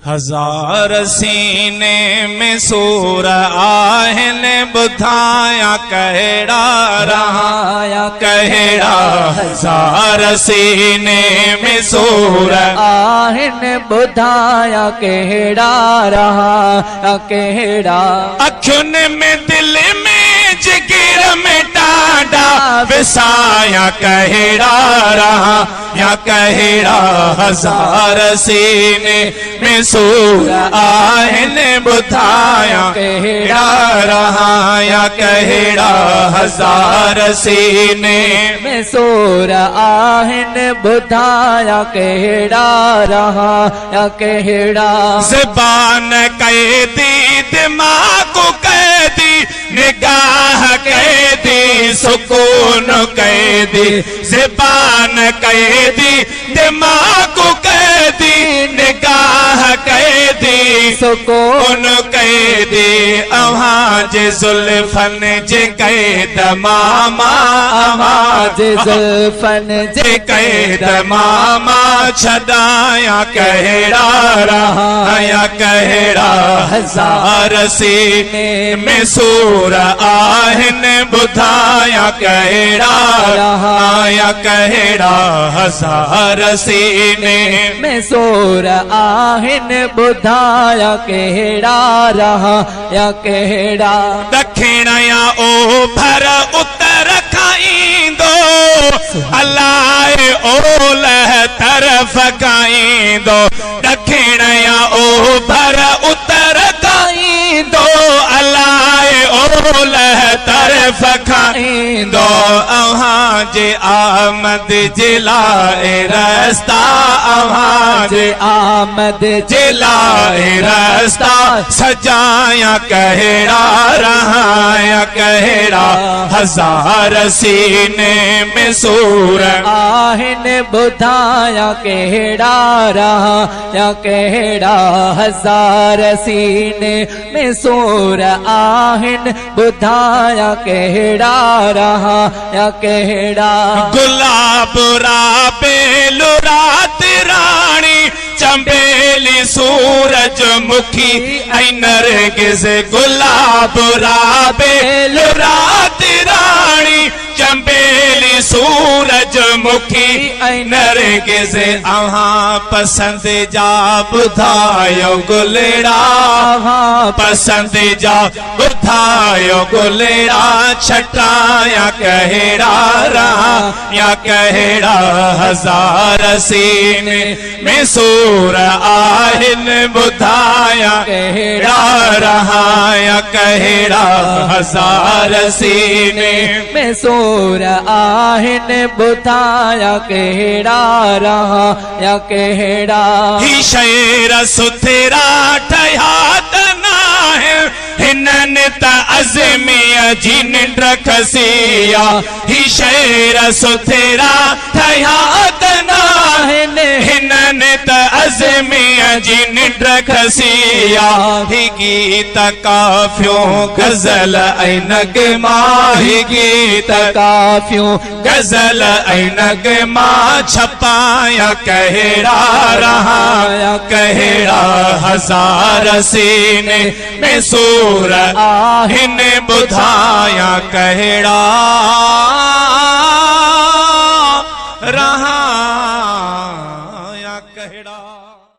هزار سيني ۾ سور آهن ٻڌايان ڪهڙا رهان ڪهڙا هزار سيني ۾ سور آهن ٻڌايان ڪهڙا رهان ڪهڙا. اکين ۾ دل ۾ جگر ۾ ٽانڊا وسايان ڪهڙا رهان يا ڪهڙا هزار سيني ۾ سور آهن ٻڌايان ڪهڙا رهان يا ڪهڙا هزار سيني ۾ سور آهن ٻڌايان ڪهڙا رهان يا ڪهڙا. زبان قيدي دماغ قيدي نگاهه قيدي سڪون قيدي زبان قيدي دماغ قيدي نگاهه قيدي سڪون قيدي اوهان جي زلفن جي قيد مان مان اوهان جي زلفن جي قيد مان مان ڇڏايان ڪهڙا رهايان ڪهڙا هزار سيني ۾ سور آهن ٻڌايان ڪهڙا رهايان ڪهڙا هزار سيني ۾ سور آهن ٻڌايان ڪهڙا رهايان ڪهڙا. ڏکڻ يا اوڀر اتر کان ايندو الاء اولهه طرف کان ايندو ڏکڻ يا اوڀر اتر کان ايندو الاء اولهه طرف کان ايندو اوهان جي آمد جي لاء رستا اوهان جي آمد جي لاء رستا سجايان ڪهڙا رهايان ڪهڙا هزار سيني ۾ سور آهن ٻڌايان ڪهڙا رهايان ڪهڙا هزار سيني ۾ سور آهن ٻڌايان ڪهڙا رهايان ڪهڙا. گلاب رابيل رات راڻي چنبيلي سورج مکي ۽ نرگس گلاب رابيل رات راڻي چنبيلي سورج مکي ۽ نرگس اوهان پسند جا ٻڌايو گلڙا اوهان پسند جا ٻڌايو گلڙا ڇٽايان ڪهڙا رهايان ڪهڙا هزار سيني ۾ سور آهن ٻڌايان ڪهڙا رهايان ڪهڙا هزار سيني ۾ سور آهن ٻڌايان ڪهڙا رهايان ڪهڙا. هي شعر سٿرا ٺهيا ته ناهن هنن ته عزميء جي ننڊ کسي آ. هي شعر سٿرا ٺهيا ته ناهن، هنن ته عزميء جي ننڊ کسي آ. هي گيت ڪافيون غزل ۽ نغما، هي گيت ڪافيون غزل ۽ نغما ڇپايان ڪهڙا رهايان ڪهڙا هزار سيني ۾ سور آهن ٻڌايان ڪهڙا رهان.